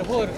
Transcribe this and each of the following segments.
Poor.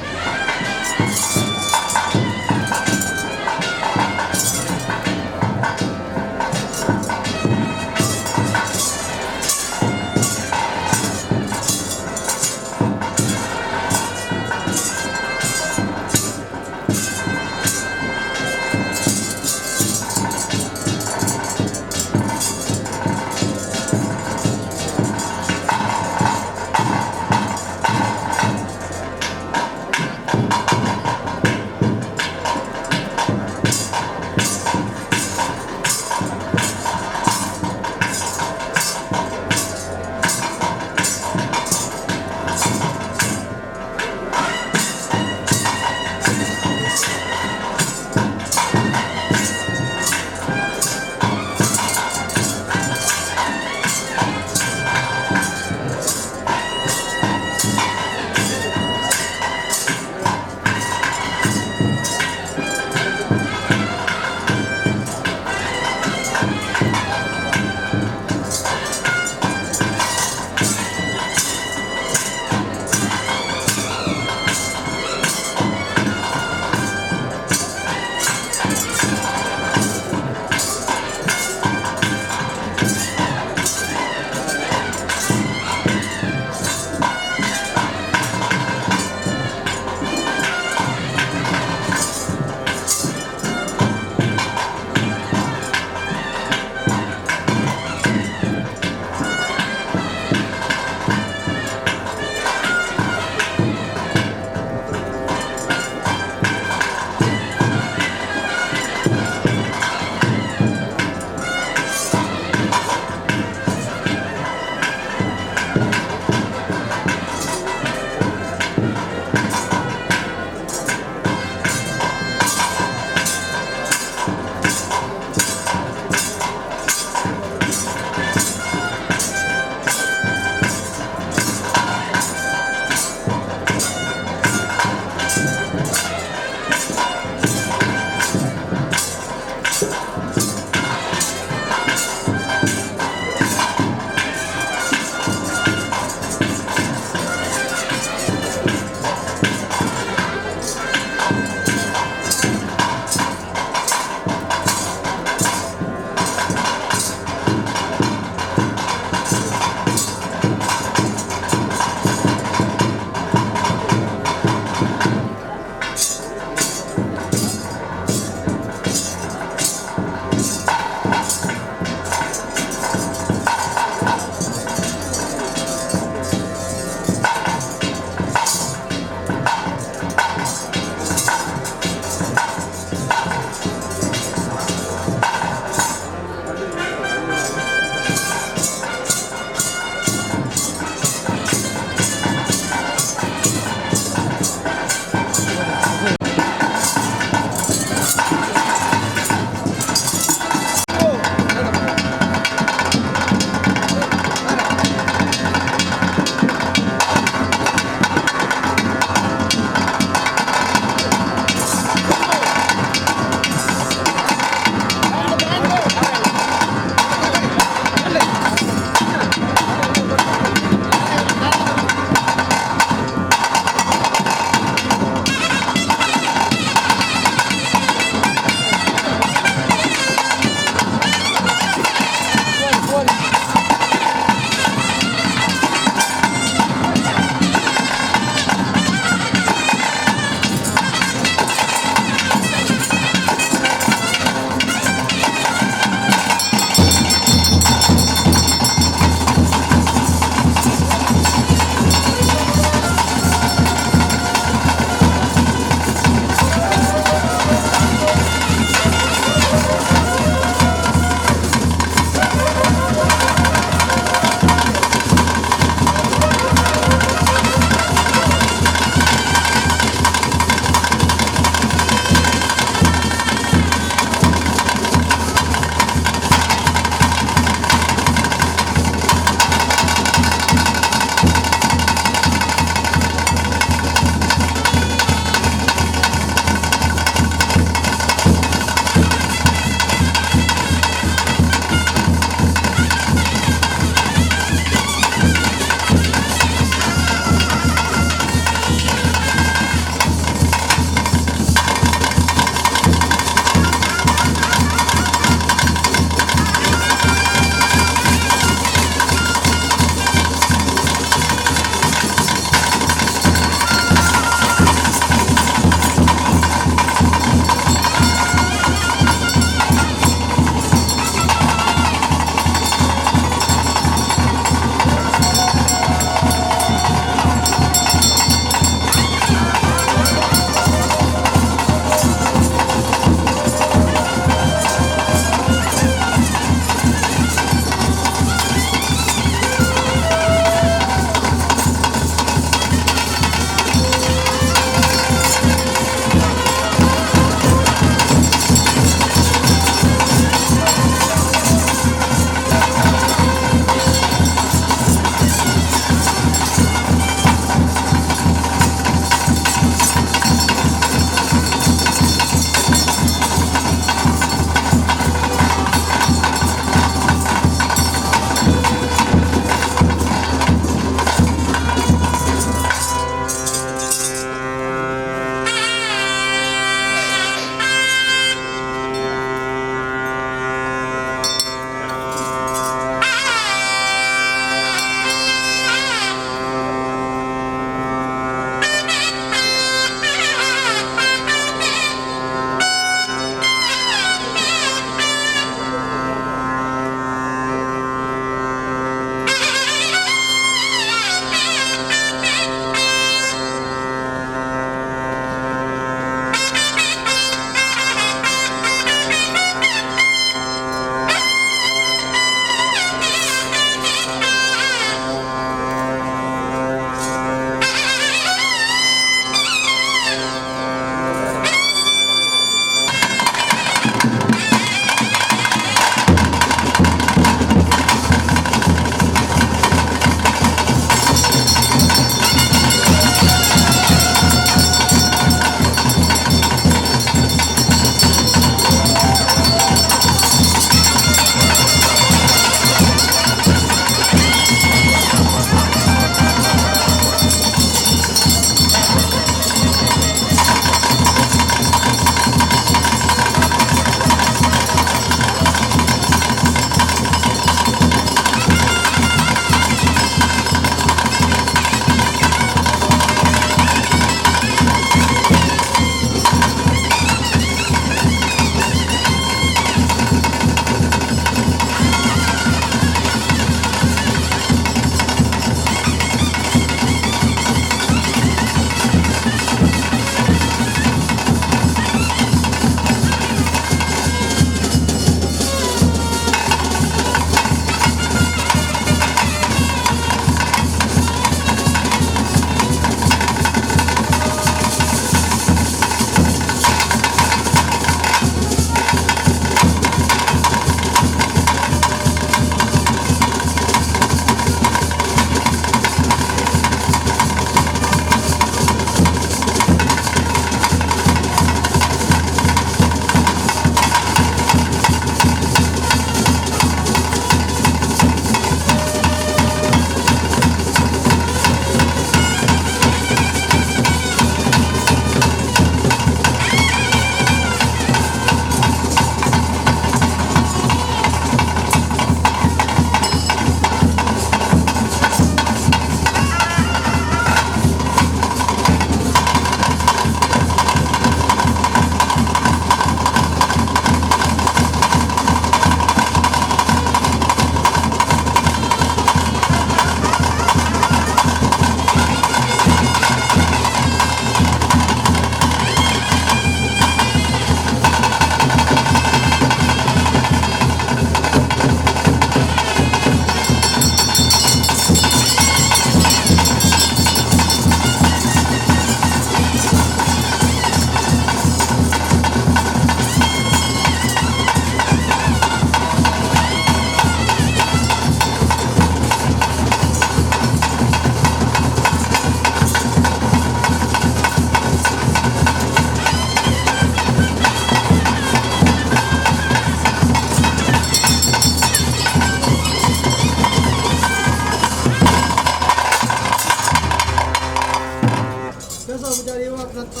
ಬರ್ಪನತ್ತ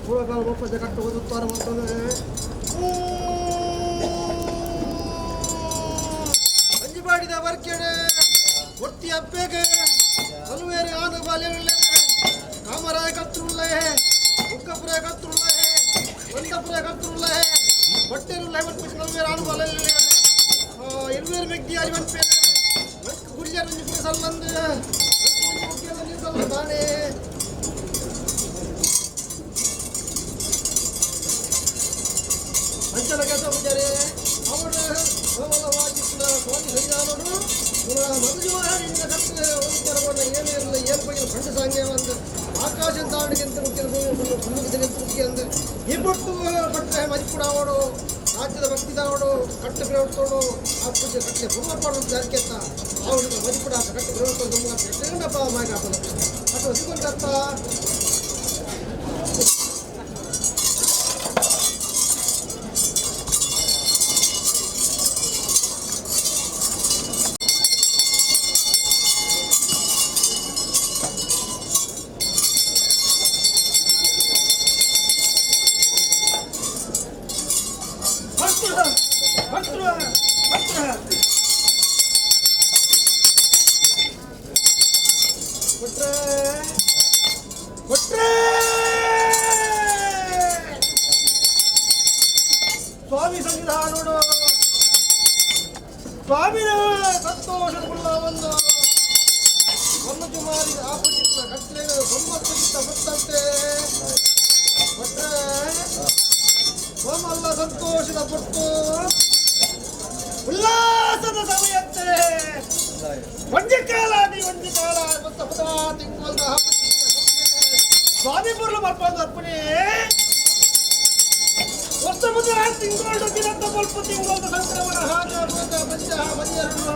ಪೂರ್ವಕಾಲ ಒಪ್ಪ ಜಗಟ್ಟು ಓದುತ್ತಾರೆ ಮತ್ತೊಂದು ಅಂಜಿಪಾಡಿದ ಬರ್ಕೆಡೆ ಒತ್ತಿ ಅಪ್ಪೆಗೆ பல்வேறு ஆண்டு பாலியர்களே காமராய கத்துருள்ளே முக்கப்புற கத்துருள்ளே வந்தப்புற கத்துருள்ளே பட்டேருள்ள பல்வேறு ஆண்டு பாலியர்களே இருவேறு மெக்தி அறிவன் பேர் ಗುಳ್ಯರ್ ಒಂಜಿ ಪುರ ಸಲ್ಲಂದು ಒಂಜಿ ಸಲ್ಲ ತಾನೇ ಅಂಚನ ಕೆಲಸ ಪೂಜಾರಿ ಅವನು ಸ್ವಾಮಿ ಸೈದಾನೋಡು ಮಧುಜುವಾರಿಂದ ಕತ್ತು ಉತ್ತರ ಏನು ಇರಲ್ಲ ಏನು ಬಗ್ಗೆ ಪಂಡ ಸಾಂಗೆ ಒಂದು ಆಕಾಶ ತಾಂಡಿಗೆಂತ ಮುಖ್ಯ ಭೂಮಿ ಮುಖ್ಯ ಅಂದು ಈ ಪೊಟ್ಟು ಪಟ್ಟರೆ ಮದಿಪುಡಾವಡು ರಾಜ್ಯದ ಭಕ್ತಿದಾವಡು ಕಟ್ಟು ಪ್ರವರ್ತೋಡು ಆ ಪೂಜೆ ಕಟ್ಟೆ ಪೂರ್ವಪಾಡು ಜಾರಿಕೆತ್ತ ಅವಳು ಮದಿಪುಡ ಕಟ್ಟು ಪ್ರವರ್ತೋಡು ಕಟ್ಟೆಂಡಪ್ಪ ಮಾಯಕಾಪದ ಅಥವಾ ಸಿಗೊಂಡತ್ತ ಸ್ವಾಮಿ ಸನ್ನಿಧಾನೋಡು ಸ್ವಾಮಿನ ಸಂತೋಷದ ಒಂದು ಒಂದು ಜುಮಾರಿ ಆಪುಚಿತ್ತ ಕಟ್ಟಲೆ ಒಂಬತ್ತು ಚಿತ್ತ ಗೊತ್ತಂತೆ ಕೊಟ್ರೆ ಸೋಮಲ್ಲ ಸಂತೋಷದ ಪುಟ್ಟು ಉಲ್ಲಾಸದ ಸಮಯತ್ತೆ ಒಂಜಿ ಕಾಲಾದಿ ಒಂಜಿ ಕಾಲ ಗೊತ್ತ ತಿಂಗಳ ಸ್ವಾಮಿ ಪುರ್ಲು ಬರ್ಪಂದು ಅರ್ಪಣೆ ವರ್ಷ ಮುದ್ರ ತಿಂಗಳು ದಿನದ ಸ್ವಲ್ಪ ತಿಂಗಳ ಸಂಕ್ರಮಣ ಹಾಗ ಭೂತ ಪಂಚ ಮನಿಯರು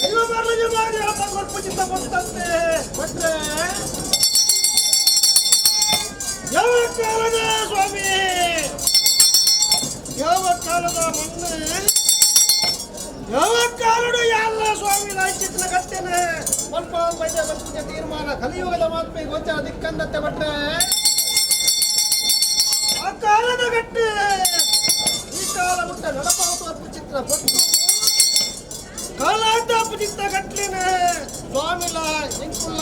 ದೈವ ಬರಲು ಮಾಡಿ ಹಬ್ಬ ಕೊಡ್ಪು ಚಿತ್ತ ಕೊಟ್ಟಂತೆ ಕೊಟ್ರೆ ಯಾವ ಕಾಲದ ಸ್ವಾಮಿ ಯಾವ ಕಾಲದ ಮಣ್ಣು ಯಾವ ಕಾಲಡು ಎಲ್ಲ ಸ್ವಾಮಿ ರಾಜ್ಯದ ಕಟ್ಟೆನೆ ಸ್ವಲ್ಪ ವೈದ್ಯ ಬಂದ ತೀರ್ಮಾನ ಕಲಿಯುಗದ ಮಾತ್ಮೆ ಗೋಚರ ದಿಕ್ಕಂದತ್ತೆ ಭಟ್ರೆ ಆ ಕಾಲದ ಗಟ್ಟೆ ಈ ಕಾಲ ಮುಟ್ಟ ನಡಪಾವತು ಅಪ್ಪು ಚಿತ್ರ ಪಟ್ಟು ಕಾಲಾಂತ ಅಪ್ಪು ಚಿತ್ರ ಕಟ್ಲಿನ ಸ್ವಾಮಿಲ ಎಂಕುಲ್ಲ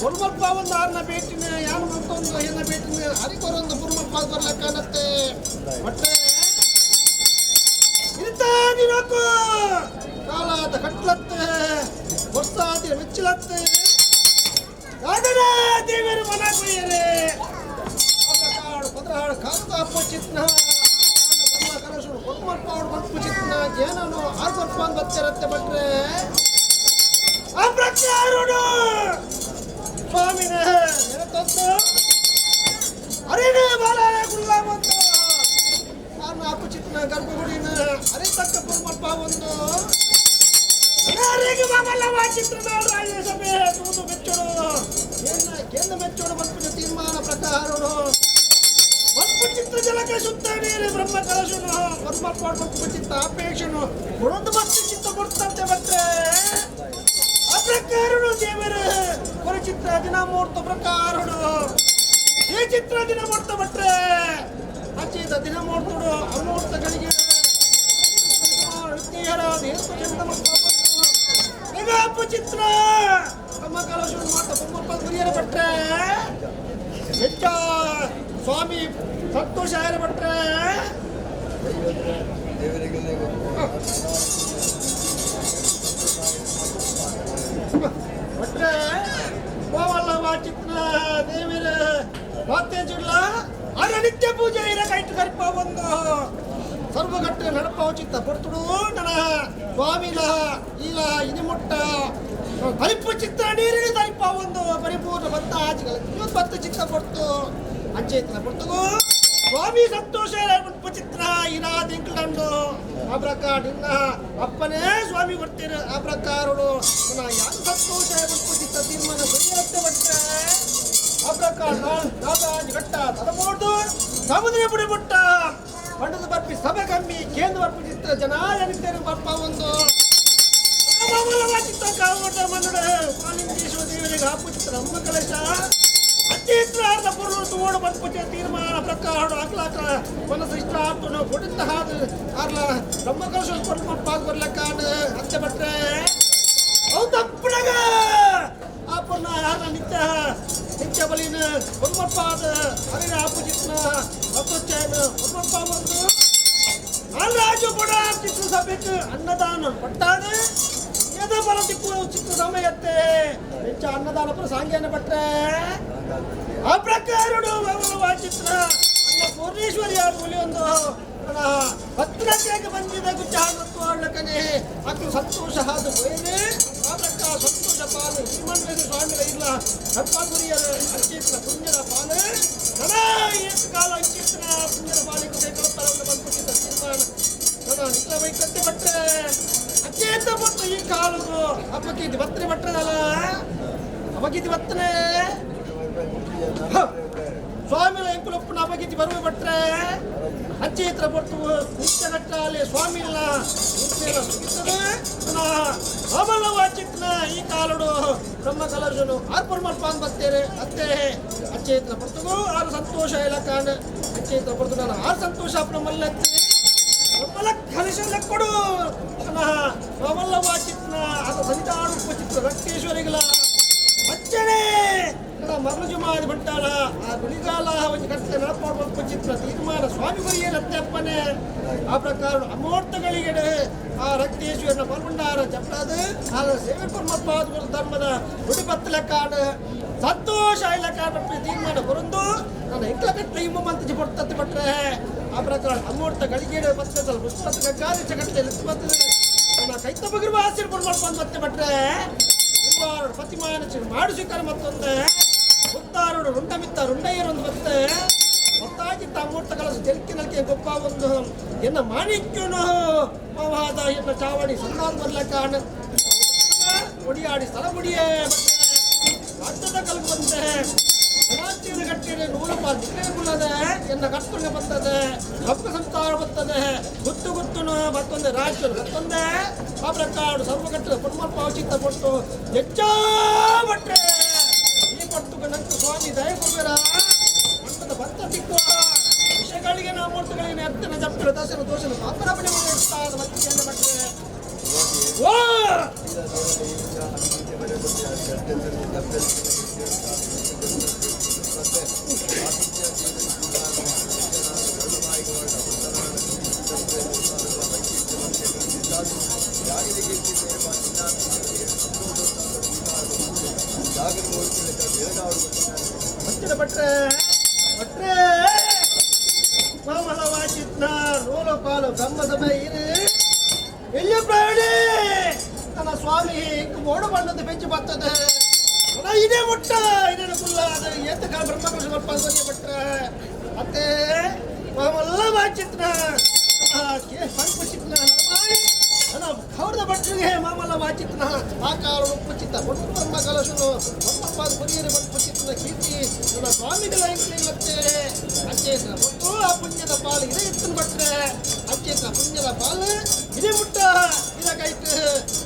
ಒರ್ಮಲ್ಪ ಒಂದು ಆರ್ನ ಭೇಟಿನ ಯಾನು ಮತ್ತೊಂದು ಹೆಣ್ಣ ಭೇಟಿನ ಹರಿಕೊರೊಂದು ಪುರ್ಮಲ್ಪ ಬರ್ಲಕ್ಕಾನತ್ತೆ ಭಟ್ರೆ ದಿನಕ್ಕೂ ಕಾಲಾದ ಕಟ್ಲತ್ತೆ ವರ್ಷಾದಿ ಮೆಚ್ಚಲತ್ತೆ ಸಾಧನ ದೇವರು ಮನ ಕೊಯ್ಯರೆ ಕಾಡು ಪದ್ರಹಾಡು ಕಾಲದ ಅಪ್ಪ ಚಿತ್ನ ಕಲಶು ಕೊಟ್ಮಲ್ಪ ಅವ್ರು ಬಪ್ಪು ಚಿತ್ನ ಏನನು ಆರು ಬರ್ಪ ಬತ್ತಿರತ್ತೆ ಭಟ್ರೆ ಆ ಪ್ರಚಾರುಡು ಸ್ವಾಮಿನ ನೆನತಂತು ಅರೇನೆ ಬಾಲ ಗುಲ್ಲ ಬಂದು ನಾನು ಅಪ್ಪು ಚಿತ್ನ ಗರ್ಭಗುಡಿನ ಅರೆ ತಕ್ಕ ಪುರ್ಮಲ್ಪ ಒಂದು ಅರೇಗೆ ಮಾಮಲ್ಲವ ಚಿತ್ರ ರಾಜ್ಯ ಸಭೆ ತೂದು ಮೆಚ್ಚೋಡು ಏನ ಕೇಂದ್ರ ಮೆಚ್ಚೋಡು ಬರ್ಪಿನ ತೀರ್ಮಾನ ಪ್ರಕಾರೋಡು ಬಪ್ಪು ಚಿತ್ರ ಜಲಕ್ಕೆ ಸುತ್ತ ನೀರು ಬ್ರಹ್ಮ ಕಲಶನು ಪರಮಪ್ಪ ಬಪ್ಪು ಚಿತ್ತ ಅಪೇಕ್ಷನು ಕೊಡೊಂದು ಬತ್ತು ಚಿತ್ತ ಕೊಡ್ತಂತೆ ಮತ್ತೆ ಆ ಪ್ರಕಾರನು ದೇವರು ಚಿತ್ರ ದಿನ ಮೂರ್ತ ಪ್ರಕಾರನು ಈ ಚಿತ್ರ ದಿನ ಮೂರ್ತ ಬಿಟ್ರೆ ಅಚ್ಚಿದ ದಿನ ಮೂರ್ತುಡು ಅಮೂರ್ತಗಳಿಗೆ ಅಪ್ಪು ಚಿತ್ರ ನಮ್ಮ ಕಲಶನು ಮಾತ ಬೊಮ್ಮಪ್ಪ ಗುರಿಯರ ಭಟ್ರೆ ಹೆಚ್ಚ ಸ್ವಾಮಿ ಸಂತೋಷ ಆಯರ ಭಟ್ರೆ ಭಟ್ರೆ ಹೋವಲ್ಲವ ಚಿತ್ರ ದೇವಿರ ಮಾತೆ ಚುಡ್ಲ ಅರ ನಿತ್ಯ ಪೂಜೆ ಇರ ಕೈಟ್ ಕರಿಪ ಒಂದು ಸರ್ವಗಟ್ಟೆ ನಡಪಾವ ಚಿತ್ತ ಪೊರ್ತುಡು ನನ ಸ್ವಾಮಿಲ ಈಲ ಇನಿಮುಟ್ಟ ತಲಿಪು ಚಿತ್ರ ನೀರಿನ ತಲಿಪ ಒಂದು ಪರಿಪೂರ್ಣ ಭತ್ತ ಆಚಿಗಳ ಭತ್ತ ಚಿತ್ತ ಪೊರ್ತು ಅಂಚೇತನ ಪೊರ್ತುಗು ಸ್ವಾಮಿ ಸಂತೋಷ ಚಿತ್ರ ಇರಾ ದಿಂಕ್ಲಂಡು ಆ ಪ್ರಕಾರ ನಿನ್ನ ಅಪ್ಪನೇ ಸ್ವಾಮಿ ಕೊಡ್ತೀರ ಆ ಪ್ರಕಾರಡು ಯಾರು ಸಂತೋಷ ಚಿತ್ತ ತೀರ್ಮಾನ ಸರಿಯಾಗುತ್ತೆ ಭಟ್ರೆ ಆ ಪ್ರಕಾರ ಘಟ್ಟ ತಲಮೋಡ್ದು ಸಮುದ್ರ ಪುಡಿ ಬುಟ್ಟ ಪಂಡದ ಬರ್ಪಿ ಸಭೆ ಕಮ್ಮಿ ಕೇಂದ್ರ ಬರ್ಪಿ ಚಿತ್ರ ಜನ ಎನಿತೇನೆ ಬರ್ಪ ಒಂದು ಚಿತ್ರ ಕಾವಟ ಮನ್ನುಡ ಕಾಲಿಂಗೇಶ್ವರ ದೇವರಿಗೆ ಹಾಪು ಚಿತ್ರ ಅಮ್ಮ ಕಲಶ ಅಚ್ಚೇತ್ರಾರ್ನ ಪುರುಳು ತೋಡು ಬಂದ್ಪುಚೆ ತೀರ್ಮಾನ ಪ್ರಕಾರ ಅಕ್ಲಾಕ ಮನಸ್ಸು ಇಷ್ಟ ಆರ್ತುನು ಕೊಡಿಂದ ಹಾದು ಆರ್ಲ ಬ್ರಹ್ಮಕಲಶ ಕೊಟ್ಟು ಬರ್ಲಕ್ಕಾನ ಅತ್ತೆ ಭಟ್ರೆ ಅವು ತಪ್ಪಡಗ ಆಪುರ್ನ ಆರ್ನ ನಿತ್ಯ ನಿತ್ಯ ಬಲಿನ ಹೊನ್ಮಪ್ಪಾದ ಹರಿನ ಆಪುಜಿತ್ನ ರಥೋಚ್ಚಯನ ಹೊನ್ಮಪ್ಪ ಬಂದು ರಾಜು ಬಡ ಚಿತ್ರ ಸಭೆಗೆ ಅನ್ನದಾನ ಪಟ್ಟಾದ ಎದ ಬಲ ದಿಕ್ಕು ಚಿತ್ರ ಸಮಯತ್ತೆ ಹೆಚ್ಚ ಅನ್ನದಾನ ಪುರ ಸಾಂಗ್ಯನ ಪಟ್ರೆ ಆ ಪ್ರಕಾರಡು ಚಿತ್ರ ಅನ್ನ ಪೂರ್ಣೇಶ್ವರಿ ಆದ ಒಲಿಯೊಂದು ಪತ್ರಕ್ಕೆ ಬಂದಿದ ಗುಜ್ಜ ಹಳ್ಳಕನೆ ಅಕ್ಕು ಸಂತೋಷ ಹಾದು ಬೈರೆ ಆ ಪ್ರಕಾರ ಸಂತೋಷ ಪಾಲು ಶ್ರೀಮಂತ ಸ್ವಾಮಿಗಳ ಇಲ್ಲ ಸರ್ಪಾಗುರಿಯರ ಅಚ್ಚೇತನ ಪುಣ್ಯದ ಪಾಲು ನನ ಏತು ಕಾಲ ಅಚ್ಚೇತನ ಪುಣ್ಯದ ಪಾಲಿಗೆ ಕೈಗೊಳ್ಳುತ್ತಾರೆ ಬಂದ್ಬಿಟ್ಟಿದ್ದ ತೀರ್ಮಾನ ನನ್ನ ನಿಖಿಲ ಬೈಕತ್ತೆ ಭಟ್ರೆ ಅಚ್ಚೇತ ಪಟ್ಟು ಈ ಕಾಲದು ಅಪ್ಪಕೀತಿ ಬತ್ತನೆ ಭಟ್ರದಲ್ಲ ಅಪಕೀತಿ ಬತ್ತನೆ ಸ್ವಾಮಿಲ ಎಂಕುಲಪ್ಪನ ಅಪಗೀತಿ ಬರುವ ಭಟ್ರೆ ಅಚ್ಚೇತ್ರ ಪಟ್ಟು ನಿತ್ಯ ಕಟ್ಟಾಲೆ ಸ್ವಾಮಿಲ ಸುಗಿತ್ತದೆ ಅಮಲವಾಚಿತ್ನ ಈ ಕಾಲಡು ಬ್ರಹ್ಮ ಕಲಶನು ಆರ್ಪರ್ಮಲ್ಪಾನ್ ಬರ್ತೇನೆ ಅತ್ತೆ ಅಚ್ಚೇತ್ರ ಪರ್ತುಗು ಆರು ಸಂತೋಷ ಇಲ್ಲ ಕಾಣ ಅಚ್ಚೇತ್ರ ಪಡ್ತು ನಾನು ಆರು ಸಂತೋಷ ಬ್ರಹ್ಮಲ್ಲತ್ತಿ ಬ್ರಹ್ಮಲ ಕಲಶ ಕೊಡು ಮಲ್ಲವಾಚಿತ್ನ ಅದು ಸನಿತಾಡು ಚಿತ್ರ ರಕ್ತೇಶ್ವರಿಗಳ ಅಚ್ಚಣೆ ಮರಳು ಮಾರಿ ಬಂಟಾಳ ಆ ಗುಳಿಗಾಲ ಒಂದು ಕಟ್ಟೆ ನಡಪಾಡುವ ಚಿತ್ರ ತೀರ್ಮಾನ ಸ್ವಾಮಿ ಗುರಿಯೇನತ್ತೆ ಆ ಪ್ರಕಾರ ಅಮೂರ್ತಗಳಿಗೆ ಆ ರಕ್ತೇಶ್ವರನ ಪಾಲ್ಗೊಂಡಾರ ಚಪ್ಪಾದ ಆ ಸೇವೆ ಪರಮಾತ್ಮ ಧರ್ಮದ ನುಡಿಪತ್ತಲ ಕಾಡು ಸಂತೋಷ ಇಲ್ಲ ಕಾಡು ತೀರ್ಮಾನ ಬರಂದು ನಾನು ಹೆಂಗ್ಲ ಕಟ್ಟಲೆ ಇಮ್ಮ ಮಂತಿಜಿ ಪಡ್ತತ್ತೆ ಪಟ್ರೆ ಆ ಪ್ರಕಾರ ಅಮೂರ್ತ ಗಳಿಗೇಡು ಪತ್ತೆ ಸ್ವಲ್ಪ ಪುಷ್ಪತ್ತ ಗಗ್ಗಾದಿ ಚಕಟ್ಟೆ ಬರ್ತದೆ ನನ್ನ ಕೈತ ಬಗಿರುವ ಆಶೀರ್ವಾದ ಮಾಡ್ಕೊಂಡು ಮತ್ತೆ ಪಟ್ರೆ ಪ್ರತಿಮಾನ ಮಾಡು ಸ್ವೀಕಾರ ಮತ್ತೊಂದು ಮುತ್ತಾರುಡು ರುಂಡಮಿತ್ತ ರುಂಡಯ್ಯರೊಂದು ಮತ್ತೆ ಒತ್ತಾಗಿತ್ತ ಅಮೂರ್ತ ಕಲಸ ಜಲ್ಕಿ ನಲ್ಕೆ ಗೊಪ್ಪ ಒಂದು ಎನ್ನ ಮಾಣಿಕ್ಯನು ಮವಾದ ಎನ್ನ ಚಾವಡಿ ಸಂದಾದ ಬರ್ಲಕ್ಕ ಒಡಿಯಾಡಿ ಸ್ಥಳ ಮುಡಿಯೇ ರಾಜ್ಯದ ಕಲ್ಕು ಬಂದೆ ರಾಜ್ಯದ ಕಟ್ಟಿನ ನೂಲಪ್ಪ ನಿಕ್ಕುಲ್ಲದೆ ಎನ್ನ ಕರ್ತುಂಗ ಬರ್ತದೆ ಹಬ್ಬ ಸಂಸಾರ ಬರ್ತದೆ ಗುತ್ತು ಗುತ್ತುನು ಮತ್ತೊಂದು ರಾಜ್ಯ ಮತ್ತೊಂದೇ ಆ ಪ್ರಕಾರ ಸರ್ವಕಟ್ಟದ ಪೊನ್ಮಲ್ಪ ಅವಚಿತ ಪಟ್ಟು ಹೆಚ್ಚಾ ಭಟ್ರೆ ಈ ಪಟ್ಟು ನಂಗೆ ಸ್ವಾಮಿ ದಯ ಕೊಡ್ಬೇಡ ಮಟ್ಟದ ಭತ್ತ ತಿಕ್ಕುವ ವಿಷಯಗಳಿಗೆ ನಾವು ಮೂರ್ತಗಳಿಗೆ ಎತ್ತನ ಜಪ್ಪರ ದಸನ ದೋಷನ ಪಾಪರ ಪಡೆ ಮತ್ತೆ ಭಟ್ರೆ ಓ ಭಟ್ರೆ ಭಟ್ರೆ ಮಾಮಲವಾಚಿತ್ನ ನೂಲು ಪಾಲು ಬ್ರಹ್ಮಸಭೆ ಇರು ಎಲ್ಲಿ ಪ್ರಾಣಿ ನನ್ನ ಸ್ವಾಮಿ ಮೋಡು ಬಣ್ಣದ ಬೆಂಚು ಬರ್ತದೆ ಇದೇ ಮುಟ್ಟ ಇದೇನು ಕುಲ್ಲ ಅದು ಎಂತ ಬ್ರಹ್ಮಕೃಷ್ಣ ಭಟ್ರೆ ಅತ್ತೆ ಮಾಮಲ್ಲ ವಾಚಿತ್ನ ಪಂಪಚಿತ್ನ ನನ್ನ ಖೌರ್ದ ಭಟ್ರಿಗೆ ಮಾಮಲ್ಲ ವಾಚಿತ್ನ ಆಕಾರ ಉಪ್ಪಚಿತ್ತ ಒಟ್ಟು ಬ್ರಹ್ಮ ಕಲಶನು ಬ್ರಹ್ಮಪ್ಪ ಗುರಿಯರು ಬಂಪಚಿತ್ನ ಕೀರ್ತಿ ನನ್ನ ಸ್ವಾಮಿಗಳ ಇಂಕ್ಲಿಲ್ಲತ್ತೆ ಅಚ್ಚೇತನ ಒಟ್ಟು ಆ ಪುಣ್ಯದ ಪಾಲು ಇದೇ ಇತ್ತು ಭಟ್ರೆ ಅಚ್ಚೇತನ ಪುಣ್ಯದ ಪಾಲು ಇದೇ ಮುಟ್ಟ ಇದಕ್ಕೈತು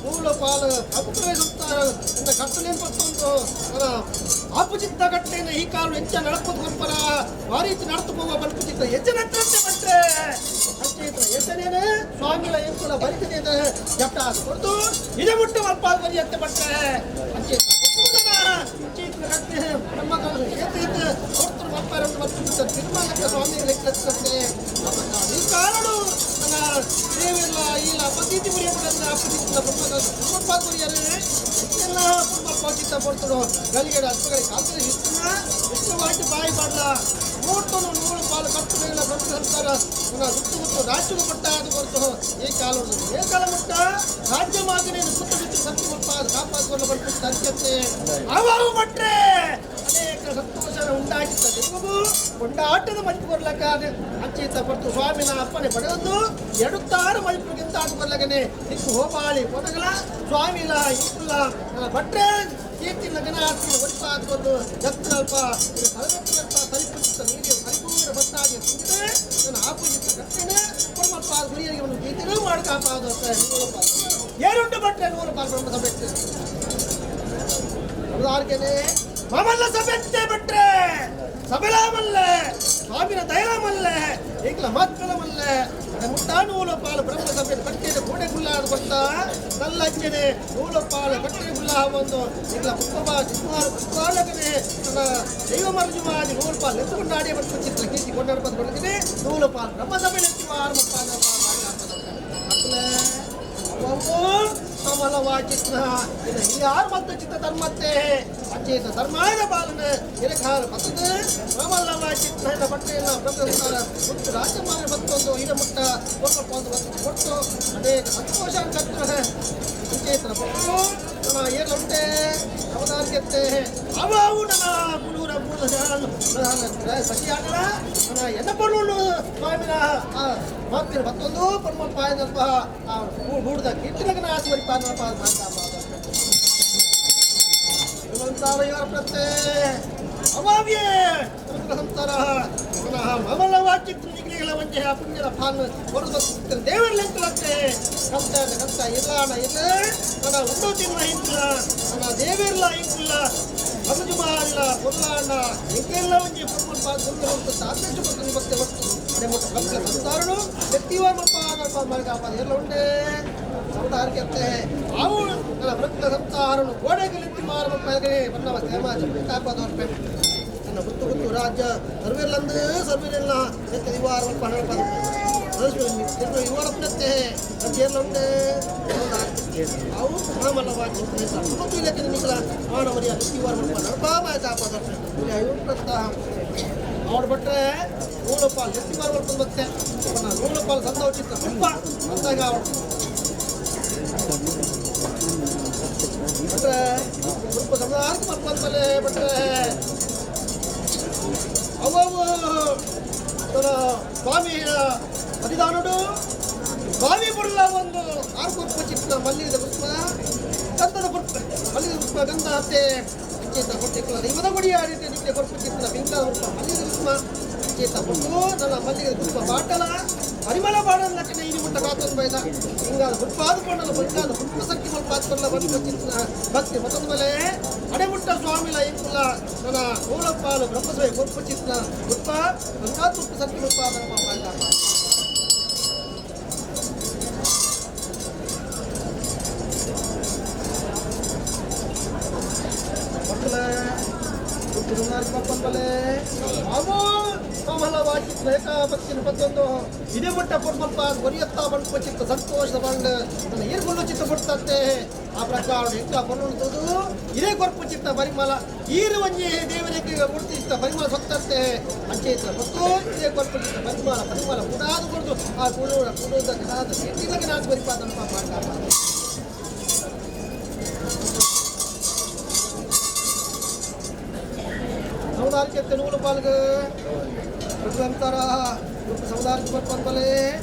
ಮೂಲ ಪಾಲು ಅಪುತ್ರವೇ ಸುತ್ತಾರ ಎಂದ ಕಟ್ಟಲೇನು ಪತ್ತೊಂದು ನನ್ನ ಆಪುಚಿತ್ತ ಕಟ್ಟೇನ ಈ ಕಾಲು ಎಂಚ ನಡಪದು ಗೊಪ್ಪರ ವಾರೀತಿ ನಡತು ಹೋಗುವ ಬಲ್ಪುಚಿತ್ತ ಹೆಚ್ಚನತ್ತಂತೆ ಭಟ್ರೆ ಅಚ್ಚೇತನ ಎತ್ತನೇನೆ ಸ್ವಾಮಿಗಳ ಎಂಕುಲ ಬರಿತದೆ ಜಪ್ಟ ಕೊಡ್ತು ಇದೇ ಮುಟ್ಟ ಮಲ್ಪಾದ ಬರಿ ಅತ್ತೆ ಭಟ್ರೆ ಅಚ್ಚೇತನ ಅಚ್ಚೇತನ ಕಟ್ಟೆ ಬ್ರಹ್ಮ ಏತೈತೆ ಕೊಡ್ತರು ಮಲ್ಪಾರ ಮತ್ತು ತೀರ್ಮಾನಕ್ಕೆ ಸ್ವಾಮಿ ಲೆಕ್ಕತ್ತೆ ಈ ಕಾರಣ ನನ್ನ ದೇವಿಲ್ಲ ಇಲ್ಲ ಪತೀತಿ ಮುರಿಯಬಡಲ್ಲ ಅಪಚಿತ್ತ ಬ್ರಹ್ಮದ ಬ್ರಹ್ಮಪಾದ ಮುರಿಯರೆ ಎಲ್ಲ ಬ್ರಹ್ಮ ಪೋಚಿತ್ತ ಪಡ್ತಡು ಗಲಿಗಡೆ ಅಲ್ಪಗಡೆ ಕಾಲ್ತದೆ ಇಷ್ಟನ್ನ ಇಷ್ಟವಾಗಿ ಬಾಯಿ ಬಾಡ್ಲ ಮೂರ್ತನು ನೂರು ಪಾಲು ಕಟ್ಟು ಮೇಲ ಬ್ರಹ್ಮ ಸಂಸಾರ ನನ್ನ ಸುತ್ತು ಮುತ್ತು ರಾಜ್ಯದ ಪಟ್ಟ ಅದು ಹೊರತು ಈ ಕಾಲ ಏ ಕಾಲ ಮುಟ್ಟ ರಾಜ್ಯ ಮಾದರಿಯನ್ನು ಸುತ್ತ ಬಿಟ್ಟು ಸತ್ಯ ಮುಟ್ಟ ಕಾಪಾಡಿಕೊಂಡು ಬರ್ಬಿಟ್ಟು ಅತ್ಯಂತೆ ಅವಾವು ಭಟ್ರೆ ಅನೇಕ ಸಂತೋಷ ಉಂಟಾಗಿತ್ತ ದೈವವು ಕೊಂಡಾಟದ ಮಲ್ಪು ಬರ್ಲಕ್ಕ ಅಚ್ಚೇತ ಪಡ್ತು ಸ್ವಾಮಿನ ಅಪ್ಪನೆ ಪಡೆದದ್ದು ಎಡುತ್ತಾರು ಮಲ್ಪುಗಿಂತ ಆಟ ಬರ್ಲಕನೆ ದಿಕ್ಕು ಹೋಪಾಳಿ ಪೊದಗಲ ಸ್ವಾಮಿಲ ಇಂಕುಲ ನನ್ನ ಭಟ್ರೆ ಕೀರ್ತಿ ಲಗನ ಆಸ್ತಿ ಒಲಿಪ ಆದ್ಕೊಂಡು ಎತ್ತನಲ್ಪ ತಲೆಮೆತ್ತನಲ್ಪ ತಲಿಪುತ್ತ ನೀರು ಪರಿಪೂರ್ಣ ಭಟ್ಟಾಗಿ ತುಂಬಿದೆ ನನ್ನ ಆಪುಜಿತ್ತ ಕಟ್ಟೆನೆ ಪರಮಪ್ಪ ಗುರಿಯರಿಗೆ ಒಂದು ಗೀತೆನೂ ಮಾಡಿ ಕಾಪಾದ ಏರುಂಟು ಭಟ್ರೆ ನೂರು ಪಾಲ್ ಬ್ರಹ್ಮ ಸಭೆ ಆರ್ಗೆನೆ ಮಾಮಲ್ಲ ಸಭೆತ್ತೆ ಭಟ್ರೆ ಸಬಲಾಮಲ್ಲೆ ಸ್ವಾಮಿನ ದಯಲಾಮಲ್ಲೆ ಈಗಲ ಮಾತ್ಕಲಮಲ್ಲೆ ಮುಟ್ಟ ನೂಲಪಾಲು ಬ್ರಹ್ಮ ಸಭೆ ಕಟ್ಟಿದ ಗೋಡೆ ಗುಲ್ಲಾದ ಗೊತ್ತ ನಲ್ಲಂಚನೆ ನೂಲಪಾಲು ಕಟ್ಟಿದ ಗುಲ್ಲ ಒಂದು ಈಗಲ ಪುಷ್ಪಬ ಚಿತ್ಮಾರು ಪುಷ್ಪಾಲಕನೆ ನನ್ನ ದೈವ ಮರುಜುಮಾದಿ ನೂಲಪಾಲು ಎತ್ತುಕೊಂಡಾಡಿ ಮತ್ತು ಚಿತ್ರ ಕೀರ್ತಿ ಕೊಂಡಾಡ ಕೊಡ್ತೀನಿ ನೂಲಪಾಲು ಬ್ರಹ್ಮ ಸಭೆ ಎತ್ತಿ ಕಮಲವಾಚಿತ್ರ ಯಾರು ಮತ್ತು ಚಿತ್ತ ಧರ್ಮತ್ತೆ ಅಚೇತ ಧರ್ಮಾಯದ ಬಾಲನ ಹಿರಕಾಲ ಬತ್ತದ ಕಮಲವಾಚಿತ್ರ ಬಟ್ಟೆಯನ್ನ ಬ್ರಹ್ಮಸ್ಥಾನ ಮುತ್ತು ರಾಜಮಾನ ಮತ್ತೊಂದು ಹಿರಮುಟ್ಟ ಒಂದು ಕೊಟ್ಟು ಅನೇಕ ಸಂತೋಷ ಕತ್ರ ಅಚೇತನ ಕೊಟ್ಟು ನನ್ನ ಏರ್ಲುಂಟೆ ಅವತಾರಕ್ಕೆ ಅವು ನನ್ನ ಮುನ್ನೂರ ಮೂರು ಸಖಿಯಾಗಲ ನನ್ನ ಎನ್ನ ಪೊಣ್ಣು ಸ್ವಾಮಿನ ಮಾತಿನ ಮತ್ತೊಂದು ಪೊಣ್ಮ ಪಾಯದಲ್ಪ ಆ ಗೂಡ್ದ ಕೀರ್ತನಗನ ಆಸೆ ಪಾದಲ್ಪ ಸಂಸಾರ ಇವರ ಪ್ರತ್ಯೆ ಅವಾವ್ಯೇ ಸಂಸಾರ ಪುನಃ ಮಮಲವಾಚಿತ್ರ ನಿಗ್ರಹಗಳ ವಂಚೆ ಆ ಪುಣ್ಯದ ಫಾನ್ ಬರುದ ದೇವರ್ಲೆಂತಲತ್ತೆ ಕಷ್ಟ ಕಷ್ಟ ಇಲ್ಲ ಇಲ್ಲ ನನ್ನ ಉಂಡು ತಿನ್ನ ಇಂತಿಲ್ಲ ನನ್ನ ದೇವಿರ್ಲ ಇಂತಿಲ್ಲ ಅಮಜುಮಾರಿಲ್ಲ ಪೊಲ್ಲಾಂಡ ಇಂಕೆಲ್ಲ ಒಂಜಿ ಪೊಮ್ಮನ್ ಪಾ ಗುಂಡು ಸಾಧ್ಯಷ್ಟು ಪಕ್ಕನ ಭಕ್ತಿ ಒಟ್ಟು ಅಡೆ ಮೊಟ್ಟ ಭಕ್ತ ಸಂಸಾರನು ಎತ್ತಿವ ಮಪ್ಪ ಆದಲ್ಪ ಮರಗಾಪ ಎಲ್ಲ ಉಂಡೆ ಸಂಸಾರಕ್ಕೆ ಅವು ನನ್ನ ಭಕ್ತ ಸಂಸಾರನು ಗೋಡೆಗೆ ಮಾರ ಮಪ್ಪ ಬನ್ನವ ಸೇಮಾಜ ಕಾಪಾದವ್ರ ನನ್ನ ಗುತ್ತು ಗುತ್ತು ರಾಜ್ಯ ಸರ್ವಿರ್ಲಂದು ಸರ್ವಿರೆಲ್ಲ ಎತ್ತ ದಿವಾರ ಮಪ್ಪ ಹಣಪ ಇವರಪ್ಪನತ್ತೆ ಎಲ್ಲ ಉಂಡೆ ಅವು ಮಾಮಲ್ಲವಾಗಿ ಮತ್ತು ಇಲ್ಲಕ್ಕೆ ನಿಖಲ ಮಾನವರಿಯ ದಿವಾರ ಮಪ್ಪ ನಡಪಾಮ ಕಾಪಾದವ್ರ ಅವ್ರು ಬಿಟ್ರೆ ನೂಲಪಾಲ್ ಎತ್ತಿ ಮಾರ್ಕೊಂಡು ಬತ್ತೆ ನೂಲಪಾಲ್ ಸಂದ ಚಿತ್ರ ಪುಷ್ಪ ಅಂದಾಗ ಅವಳು ಬಿಟ್ರೆ ಪುಷ್ಪ ಸಂದಾರ್ಕ ಮಲ್ಪಂತಲೇ ಬಿಟ್ರೆ ಅವು ಸ್ವಾಮಿಯ ಪರಿಧಾನುಡು ಸ್ವಾಮಿ ಬುರ್ಲ ಒಂದು ಆರು ಚಿತ್ರ ಮಲ್ಲಿಗೆದ ಪುಷ್ಪ ಗಂಧದ ಪುಷ್ಪ ಮಲ್ಲಿಗೆ ಪುಷ್ಪ ಗಂಧ ಹತ್ತೆ ಅಂಚೇತ ಕೊಟ್ಟಿಕ್ಕಲ ದೈವದ ಗುಡಿಯ ರೀತಿ ನಿತ್ಯ ಕೊರ್ಪು ಚಿತ್ರ ಬಿಂಕಾದ ಪುಷ್ಪ ಮಲ್ಲಿಗೆ ಪುಷ್ಪ ಅಂಚೇತ ಕೊಟ್ಟು ನನ್ನ ಮಲ್ಲಿಗೆ ಪುಷ್ಪ ಬಾಟಲ ಪರಿಮಳ ಬಾಡಲ ಲಕ್ಕನೆ ಇನಿ ಮುಟ್ಟ ಕಾತೊಂದು ಬೈದ ಹಿಂಗಾದ ಪುಷ್ಪ ಆದುಕೊಂಡಲ್ಲ ಬೈಕಾದ ಪುಷ್ಪ ಸಕ್ಕಿ ಸ್ವಲ್ಪ ಆದ್ಕೊಂಡ ಬಂದು ಚಿತ್ರ ಭಕ್ತಿ ಮತ್ತೊಂದು ಮೇಲೆ ಅಡೆಮುಟ್ಟ ಸ್ವಾಮಿಲ ಇಂಕುಲ ನನ್ನ ನೂಲಪ್ಪಾಲು ಬ್ರಹ್ಮಸಭೆ ಕೊರ್ಪು ಚಿತ್ರ ಪುಷ್ಪ ಗಂಗಾದ ಪುಷ್ಪ ಸಕ್ಕಿ ಪುಷ್ಪ ಮಾಡ ಅವು ಕಮಲವಾಚಿತ್ರ ಏಕಾಪತ್ತಿನ ಪತ್ತೊಂದು ಇದೇ ಮುಟ್ಟ ಪೊರ್ಮಲ್ಪ ಒರಿಯತ್ತ ಬಂಡು ಚಿತ್ತ ಸಂತೋಷದ ಬಂಡ್ ನನ್ನ ಈರ್ಗುಳ್ಳು ಚಿತ್ತ ಬಿಡ್ತಂತೆ ಆ ಪ್ರಕಾರ ಎಂಕ ಪೊರ್ಲು ಇದೇ ಕೊರ್ಪು ಚಿತ್ತ ಪರಿಮಳ ಈರು ಒಂಜಿ ದೇವರಿಗೆ ಮೂರ್ತಿ ಚಿತ್ತ ಪರಿಮಳ ಸೊತ್ತಂತೆ ಅಂಚೇತ್ರ ಮತ್ತು ಇದೇ ಕೊರ್ಪು ಚಿತ್ತ ಪರಿಮಳ ಪರಿಮಳ ಕೂಡಾದು ಕೊಡ್ದು ಆ ಕುಡುವ ಕುಡುವುದ ನಾದ ಎಟ್ಟಿಲಗೆ ನಾಚು ಬರಿಪಾದನಪ್ಪ ಮಾಡ್ತಾಪ ಸಮುದಾಯಕ್ಕೆ ನೂಲು ಪಾಲ್ಗೆ ಭೃಗಂತರ ಸಮುದಾಯಕ್ಕೆ ಬರ್ಪಂತಲೇ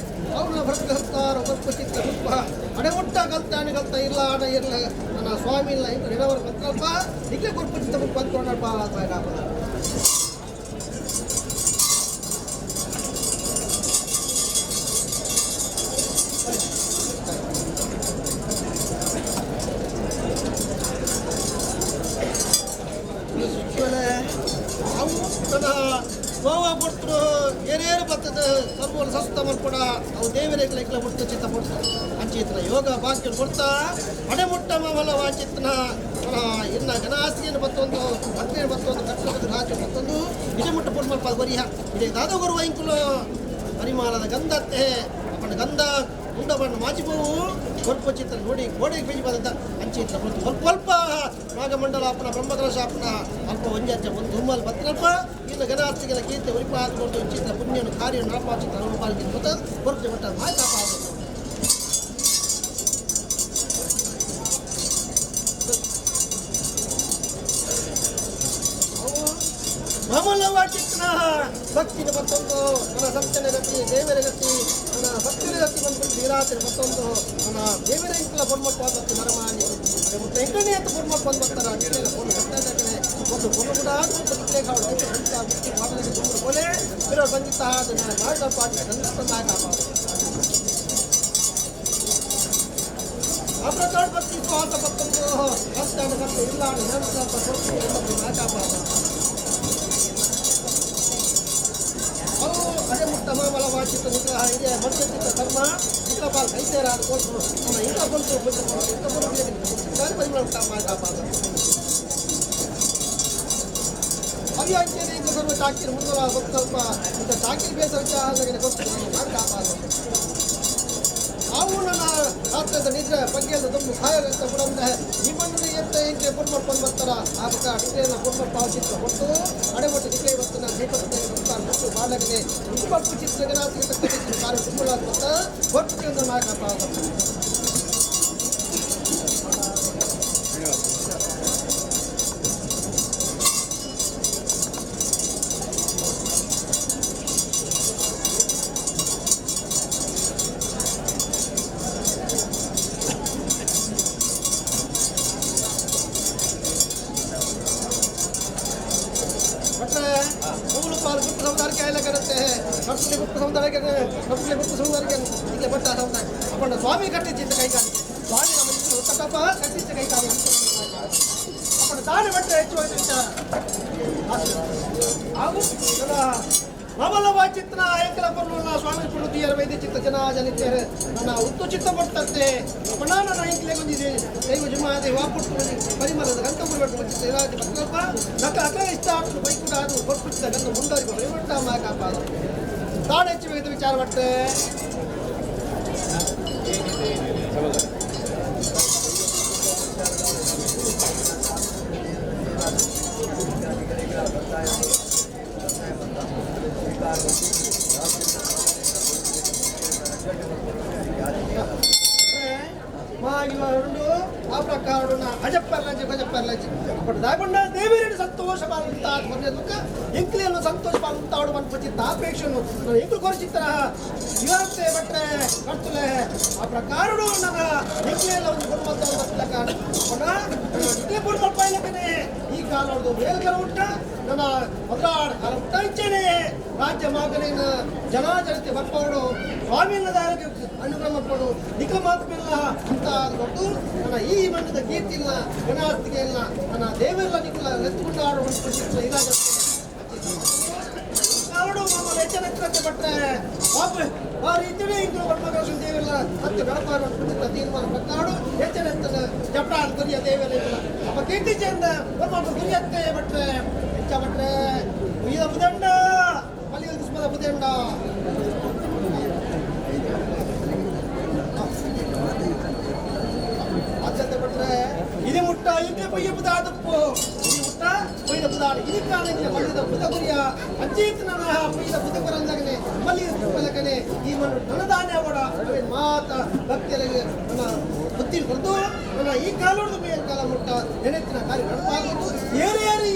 ಅವ್ರನ್ನ ಭೃಗಂತಾರ ಒಬ್ಬ ಚಿತ್ರ ಪುಷ್ಪ ಅಡೆ ಮುಟ್ಟ ಕಲ್ತಾನೆ ಕಲ್ತ ಇಲ್ಲ ಅಡ ಇರಲ ನನ್ನ ಸ್ವಾಮಿ ಇಲ್ಲ ಇಂದು ನಿಡವರು ಬಂತಲ್ಪ ಇಲ್ಲೇ ಕೊರ್ಪು ಚಿತ್ತ ಪುಷ್ಪ ಅಂದ್ಕೊಂಡಪ್ಪ ಅವು ನನ್ನ ಗೋವಾ ಕೊಡ್ತರು ಏನೇನು ಬರ್ತದೆ ಸರ್ವೋಲ ಸಸ್ತ ಮಲ್ಪಡ ಅವು ದೇವರಿಗೆ ಲೈಕ್ಲ ಮುಟ್ಟ ಚಿತ್ತ ಕೊಡ್ತ ಅಂಚಿತ್ರ ಯೋಗ ಭಾಗ್ಯ ಕೊಡ್ತಾ ಅಡೆಮುಟ್ಟ ಮಲ ವಾಚಿತ್ನ ಇನ್ನ ಗಣಾಸಿಯನ್ನು ಮತ್ತೊಂದು ಭಕ್ತಿಯನ್ನು ಮತ್ತೊಂದು ಕಟ್ಟಡದ ರಾಜ್ಯ ಮತ್ತೊಂದು ನಿಜಮುಟ್ಟ ಪುರ್ಮಲ್ಪ ಬರಿಯ ಇದೇ ದಾದ ಗುರು ವೈಂಕುಲು ಪರಿಮಾಣದ ಗಂಧತ್ತೆ ಅಪ್ಪನ ಗಂಧ ಉಂಡ ಬಣ್ಣ ಮಾಚಿಪೋವು ಕೊರ್ಪು ಚಿತ್ರ ನೋಡಿ ಗೋಡೆಗೆ ಬೀಜ ಬಂದ ಅಂಚಿತ್ರ ಮತ್ತು ಸ್ವಲ್ಪ ಸ್ವಲ್ಪ ನಾಗಮಂಡಲ ಅಪ್ಪನ ಬ್ರಹ್ಮಕಲಶ ಅಪ್ಪನ ಅಲ್ಪ ಒಂಜಿ ಅಂಚ ಒಂದು ದುಮ್ಮಲ್ ಬತ್ತಲ್ಪ ಇನ್ನು ಗಣಾಸ್ತಿಗೆಲ್ಲ ಕೀರ್ತಿ ಉರಿಪ ಹಾಕೊಂಡು ಚಿತ್ರ ಪುಣ್ಯನು ಕಾರ್ಯ ನಳಪ ಚಿತ್ರ ಪಾಲ್ಗೆ ಮತ್ತು ಕೊರ್ಪು ಮಟ್ಟ ಮಾತಾಪ ಮಾಮೂಲವಾಚಿತ್ರ ಭಕ್ತಿನ ಮತ್ತೊಂದು ನನ್ನ ಸಂತನ ಗತಿ ದೇವರ ಗತಿ ನನ್ನ ಭಕ್ತಿನ ಗತಿ ಬಂದು ಧೀರಾತಿನ ಮತ್ತೊಂದು ನನ್ನ ದೇವರ ಇಂಕಲ ಪೊನ್ಮಪ್ಪ ಮತ್ತು ನರಮಾನಿ ಮತ್ತು ಎಂಕಣೆ ಅಂತ ಪೊನ್ಮಪ್ಪ ಬಂದು ಬರ್ತಾರ ಅಂಚೆಲ್ಲ ಪೊಣ್ಣು ಬರ್ತಾ ಒಂದು ಪೊಣ್ಣು ಕೂಡ ಮತ್ತು ನಿಕ್ಲೆ ಕಾಳು ಅಂತ ಮುಕ್ತಿ ಮಾಡಲಿಕ್ಕೆ ತುಂಬ ಬೋಲೆ ಬಿರೋ ಬಂದಿತ್ತ ಅದನ್ನ ನಾಡಪ್ಪ ಗಂಧಪ್ಪ ಅಪ್ರಕಾಡ್ ಭಕ್ತಿ ಸ್ವಾರ್ಥ ಮತ್ತೊಂದು ಭಕ್ತ ಭಕ್ತಿ ಇಲ್ಲ ನಾಟಕ ಮಾಮಲ ವಾಚಿತ ನಿಗ್ರಹ ಇದೆ ಮನುಷ್ಯ ಧರ್ಮ ನಿಗ್ರಹ ಕೈತೇರ ಅದು ಕೊಟ್ಟು ನಮ್ಮ ಇಂಕ ಬಂತು ಇಂಕ ಬಂತು ಅವಿಯಾಂಚನೆ ಇಂಕ ಸರ್ವ ಚಾಕಿರಿ ಮುಂದಲ ಸ್ವಲ್ಪ ಇಂಥ ಚಾಕಿರಿ ಬೇಸರ ಗೊತ್ತು ಮಾಡಿ ಕಾಪಾದ ಅವು ನನ್ನ ರಾತ್ರಿದ ನಿದ್ರೆ ಬಗ್ಗೆಯಲ್ಲ ತುಂಬ ಸಹಾಯ ಬಿಡಂದೆ ನಿಮ್ಮನ್ನು ಎತ್ತ ಎಂಕೆ ಪುಣ್ಮ ಬರ್ತಾರ ಆ ಬಕ್ಕ ನಿದ್ರೆಯನ್ನು ಪುಣ್ಮ ಪಾವಚಿತ್ರ ಕೊಟ್ಟು ಅಡೆಮೊಟ್ಟು ನಿದ್ರೆ ಇವತ್ತು ನಾನು ದೀಪದ ಕೊಟ್ಟು ಬಾಲಕನೆ ತುಂಬ ಚಿತ್ರ ಗಣಾತಿಗೆ ತಕ್ಕ ಕಾರ್ಯ ತುಂಬಲಾದ ಗೊತ್ತ ಕೊಟ್ಟು ಮಾಯಕ ಸ್ವಾಮಿ ಕಟ್ಟಿಚ್ಚಿದ್ದ ಕೈಕಾಲಿ ಸ್ವಾಮಿ ನಮ್ಮ ತಪ್ಪ ಕಟ್ಟಿಚ್ಚ ಕೈಕಾಲಿ ಅಪ್ಪನ ತಾನೇ ಭಟ್ರೆ ಹೆಚ್ಚು ವಿಚಾರ ಹಾಗೂ ಮಾಮಲ್ಲವ ಚಿತ್ರ ಏಕಲ ಪರ್ವಲ್ಲ ಸ್ವಾಮಿ ಪುರುತಿಯರ ವೈದ್ಯ ಚಿತ್ತ ಜನ ಜನಿತೇರೆ ನನ್ನ ಉತ್ತು ಚಿತ್ತ ಪಡ್ತಂತೆ ಅಪ್ಪಣ ನನ್ನ ಇಂಕ್ಲೆ ಬಂದಿದೆ ದೈವ ಜುಮಾದೆ ವಾಪುಟ್ಟು ಪರಿಮಳದ ಗಂಧ ಮುರುಗಟ್ಟು ಚಿತ್ತ ಇರಾಜ ಭಕ್ತಲ್ಪ ನಕ ಅಕ ಇಷ್ಟ ಆಟು ಬೈಕುಡ ಅದು ಕೊಟ್ಟುಚಿತ್ತ ಗಂಧ ಮುಂಡರಿಗೂ ಹೊರಮಟ್ಟ ಮಾಕಾಪಾದ ತಾನು ಹೆಚ್ಚು ವಿಚಾರ ಪಟ್ಟೆ ದೇವರನ್ನು ಸಂತೋಷ ಪಾಲ್ಗುತ್ತಾ ಎಂಕ್ಲೆಯನ್ನು ಸಂತೋಷ ಪಾಲ್ಗುತ್ತಾಡು ಮನ್ಪುಚಿತ್ತ ಆಪೇಕ್ಷೆಯನ್ನು ಎಂಕ್ಲು ಕೊರಚಿತ್ತರ ಇವತ್ತೆ ಬಟ್ರೆ ಕರ್ತುಲೆ ಆ ಪ್ರಕಾರಡು ನನ್ನ ಎಂಕ್ಲೆಲ್ಲ ಒಂದು ಗುಣಮಟ್ಟ ಇದೇ ಗುಣಮಟ್ಟ ಇಲ್ಲಕನೆ ಈ ಕಾಲದ್ದು ಮೇಲ್ಗರ ಉಂಟ ನನ್ನ ಮದ್ರಾಡ್ ಕಾಲ ಉಂಟ ಇಚ್ಛೆನೆ ರಾಜ್ಯ ಮಾಗನೇನ ಜನ ಜನತೆ ಬರ್ಪವಡು ಸ್ವಾಮಿಯನ್ನ ದಾರಿಗೆ ಅನುಗ್ರಹ ಮಾಡ್ಕೊಡು ನಿಖಮಾತ್ಮೆಲ್ಲ ಅಂತ ಕೊಟ್ಟು ನನ್ನ ಈ ಮಣ್ಣದ ಕೀರ್ತಿಲ್ಲ ಗಣಾಸ್ತಿಗೆ ಇಲ್ಲ ನನ್ನ ದೇವರೆಲ್ಲ ನಿಖಲ ನೆತ್ತುಕೊಂಡು ಆಡುವ ಕಾರಡು ಮಾಮೂಲು ಎಚ್ಚರಕ್ಕೆ ಪಟ್ಟರೆ ಬಾಪು ಆ ರೀತಿಯೇ ಇಂದು ಬ್ರಹ್ಮಕಲಶ ದೇವರೆಲ್ಲ ಹತ್ತು ಗಣಪಾರ ತೀರ್ಮಾನ ಪ್ರಕಾಡು ಎಚ್ಚರ ಜಪಡ ಗುರಿಯ ದೇವರೆಲ್ಲ ಅಪ್ಪ ಕೀರ್ತಿ ಚಂದ ಬ್ರಹ್ಮ ಗುರಿಯತ್ತೆ ಭಟ್ರೆ ಹೆಚ್ಚ ಭಟ್ರೆ ಉಯ್ಯದ ಬುದಂಡ ಮಲ್ಲಿಗೆ ಕುಸುಮದ ಬುದಂಡ ಅಚ್ಚತ್ತೆ ಭಟ್ರೆ ఇది ಮುಟ್ಟ ಇಂಕೆ ಪೊಯ್ಯ ಬುದಾದಪ್ಪು ఇది ಮುಟ್ಟ ಪೊಯ್ಯದ ಬುದಾಡು ఇది ಕಾಣಕ್ಕೆ ಮಲ್ಲಿದ ಬುದ ಗುರಿಯ ಅಜ್ಜೀತನ ಪೊಯ್ಯದ ಬುದ ಕೊರಂದಗನೆ ಮಲ್ಲಿದ ಪಲಕನೆ ಈ ಮಣ್ಣು ಧನಧಾನ್ಯ ಓಡ ಅವೇನ್ ಮಾತ ಭಕ್ತಿಯರಿಗೆ ನನ್ನ ಬುದ್ಧಿ ಕೊರದು ನನ್ನ ಈ ಕಾಲೋಡ್ದು ಮೇಲ್ ಕಾಲ ಮುಟ್ಟ ನೆನೆತ್ತಿನ ಕಾರ್ಯ ನಡಪಾಗೋದು ಏರೇರಿ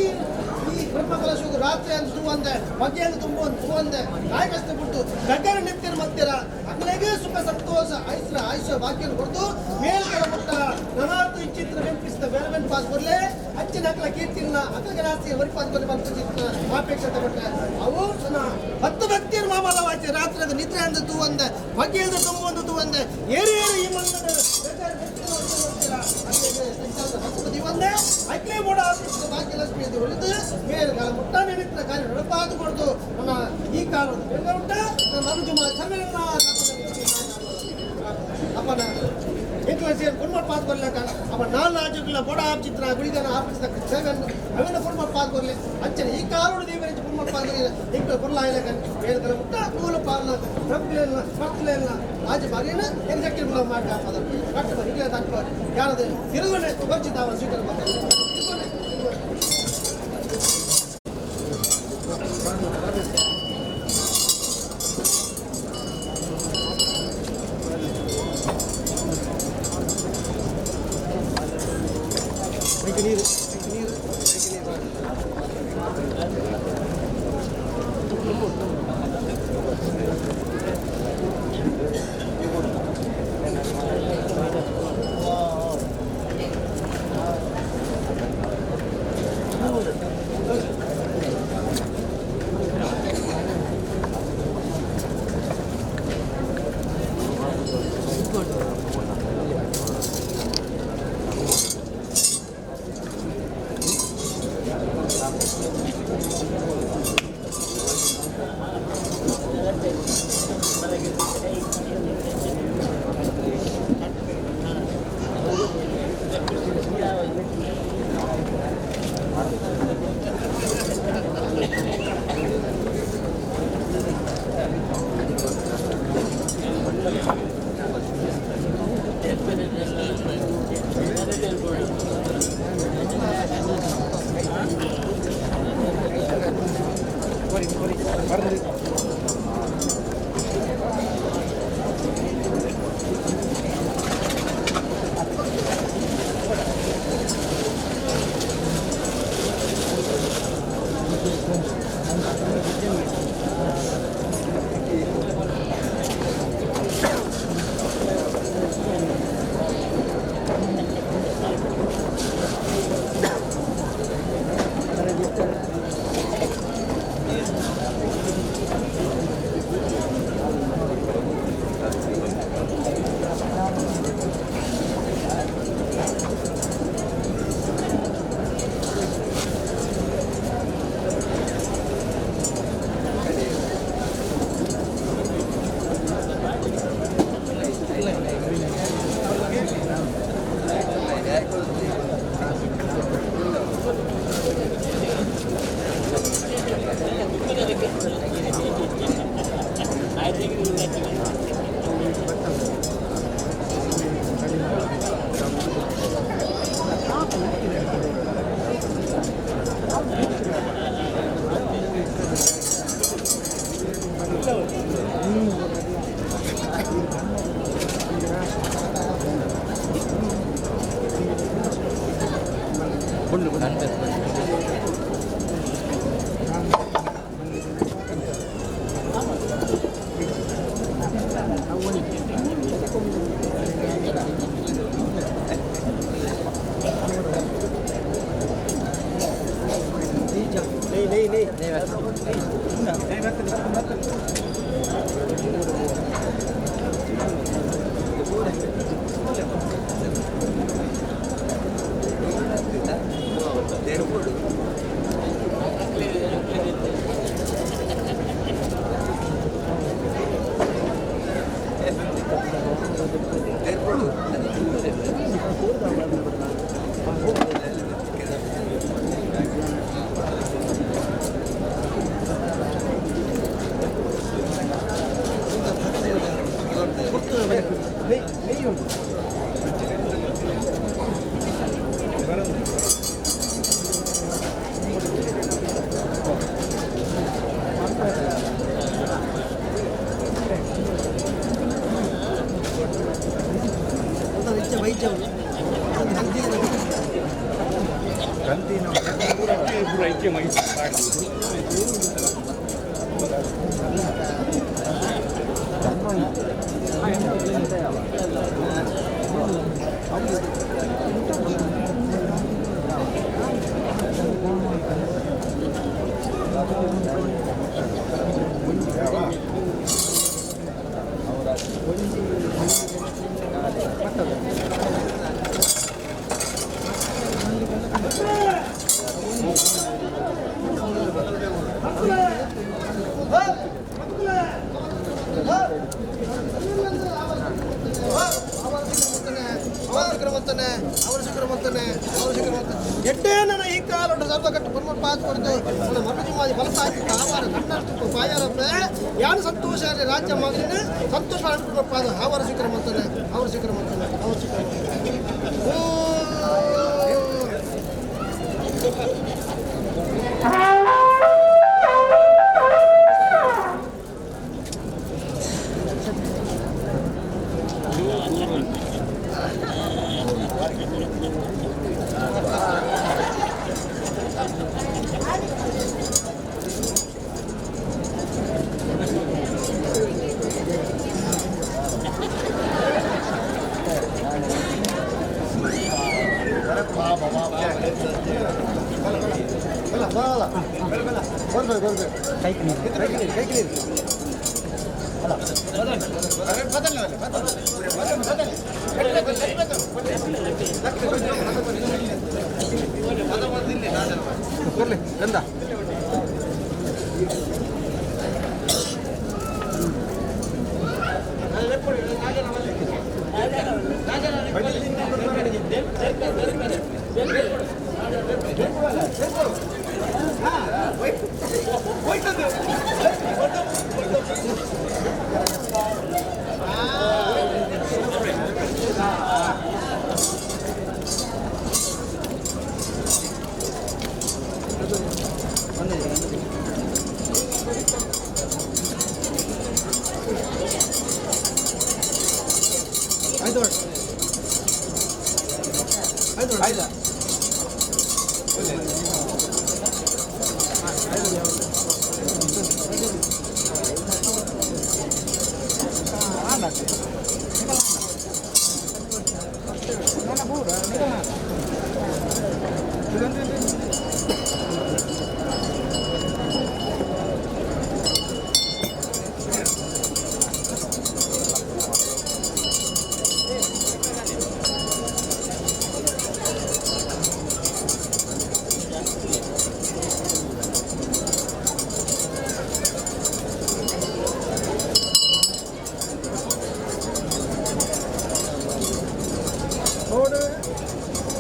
ಈ ಬ್ರಹ್ಮ ಕಲಶವು ರಾತ್ರಿ ಅಂತ ತೂವಂದೆ ಬಗ್ಗೆಯಲ್ಲಿ ತುಂಬುವಂತ ತೂವಂದೆ ಕಾಯಿ ಕಷ್ಟಪಟ್ಟು ಗಗ್ಗರ ನೆತ್ತಿರ ಮತ್ತಿರ ಅಗ್ಲೆಗೆ ಸುಖ ಸಂತೋಷ ಆಯುಷ್ಯ ಆಯುಷ್ಯ ಭಾಗ್ಯ ಕೊಡ್ತು ಮೇಲ್ಕಡ ಮುಟ್ಟ ನನಾತು ಇಚ್ಚಿತ್ರ ಬೆಂಪಿಸಿದ ಬೇರೆ ಪಾಸ್ ಬರ್ಲೆ ಅಚ್ಚಿನ ಅಕ್ಲ ಕೀರ್ತಿನ ಅಕ್ಲ ರಾತ್ರಿ ವರಿಪಾಸ್ ಬರ್ಲೆ ಬಂತು ಆಪೇಕ್ಷೆ ತಗೊಂಡ್ರೆ ಅವು ನನ್ನ ಹತ್ತು ಭಕ್ತಿಯರು ಮಾಮಲವಾಚೆ ರಾತ್ರಿ ಅದು ನಿದ್ರೆ ಅಂದ ತೂವಂದೆ ಬಗ್ಗೆಯಲ್ಲಿ ತುಂಬುವಂತ ತೂವಂದೆ ಏರಿ ಏರಿ ಈ ಮಣ್ಣದ ಒಂದೇ ಅಗ್ಲೇ ಮೂಡ ಭಾಗ್ಯಲಕ್ಷ್ಮಿ ಇದು ಉಳಿದು ಮೇಲ್ಗಾಲ ಮುಟ್ಟ ನೆನೆತ್ತಿನ ಕಾರ್ಯ ನಡಪಾದು ಕೊಡ್ತು ನನ್ನ ಈ ಕಾಲದ ಬೆಂಗ ಉಂಟ ನನ್ನ ಅನುಜುಮ ಸರ್ವೆಲ್ಲ ಅಪ್ಪನ ಎಂಕ್ಲ ಸೇರಿ ಕುಣ್ಮಟ್ ಪಾತ್ ಬರ್ಲಕ್ಕ ಅಪ್ಪ ನಾಲ್ ರಾಜ್ಯಗಳ ಬೊಡ ಚಿತ್ರ ಗುಳಿದನ ಆಫೀಸ್ ಸೇವೆ ಅವೆಲ್ಲ ಕುಣ್ಮಟ್ ಪಾತ್ ಬರ್ಲಿ ಅಂಚನೆ ಈ ಕಾಲೋಡು ದೇವರ ಕುಣ್ಮಟ್ ಪಾತ್ ಬರ್ಲಿ ಎಂಕ್ಲ ಕುರ್ಲ ಇಲ್ಲಕ ಮೇಲ್ಗಲ ಮುಟ್ಟ ಮೂಲ ಪಾಲ್ನ ಬ್ರಹ್ಮಲೇನ ಭಕ್ತಲೇನ ರಾಜ್ಯ ಬಾಗಿನ ಎಕ್ಸಾಕ್ಟಿವ್ ಮಾಡಿ ಹಾಕೋದು ಕಟ್ಟು ಬರಿ ತಕ್ಕ ಯಾರದು ತಿರುಗಣೆ ಪರಿಚಿತ ಅವರ ಸ್ವೀಕಾರ ಮಾಡ್ತಾರೆ ತಿರುಗಣೆ ನೀರು ನೀರು ನೀರು.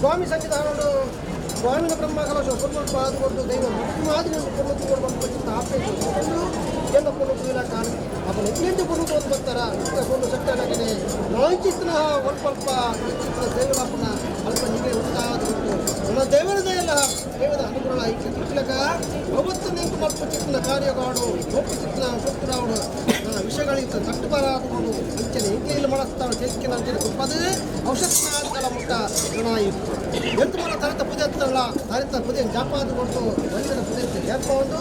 ಸ್ವಾಮಿ ಸನ್ನಿಧಾನೋಡು ಸ್ವಾಮಿನ ಬ್ರಹ್ಮ ಕಲಶ ಪೂರ್ಣ ದೈವ ಮಾದಿನ ಪೂರ್ಣ ಆಪರೇಷನ್ ಎಲ್ಲ ಪೂರ್ಣ ಕಾಣ ಅವನ ಎಲ್ಲಿಂದ ಪೂರ್ಣ ಬರ್ತಾರ ಪೂರ್ಣ ಸತ್ಯನಾಗನೆ ನಾಂಚಿತ್ನ ಸ್ವಲ್ಪ ಚಿತ್ರ ದೇವರಾಪನ ಅಲ್ಪ ನಿಮಗೆ ಉಂಟಾದ ನನ್ನ ದೇವರ ದಯಲ್ಲ ದೇವದ ಅನುಗ್ರಹ ಈ ಚಿತ್ರಕ ಅವತ್ತು ನಿಂತು ಮಲ್ಪ ಚಿತ್ರನ ಕಾರ್ಯಗಾಡು ಒಪ್ಪು ಚಿತ್ರ ಸೊತ್ತರಾವಡು ವಿಷಯಗಳಿಗೆ ತಟ್ಟು ಬರಾದುಕೊಂಡು ಅಂಚನೆ ಇಂಕೆ ಮಾಡಸ್ತಾವ ಚೇಸ್ಕಿನ ಅಂಚನೆ ಕುಪ್ಪದು ಔಷಧ ಮುಟ್ಟ ಎಂತ ಮರ ತರತ ಪೂಜೆ ಹತ್ತಲ್ಲ ತರಿತ ಪೂಜೆ ಜಾಪಾದ ಕೊಟ್ಟು ಒಂದರ ಪೂಜೆ ಏರ್ಪ ಒಂದು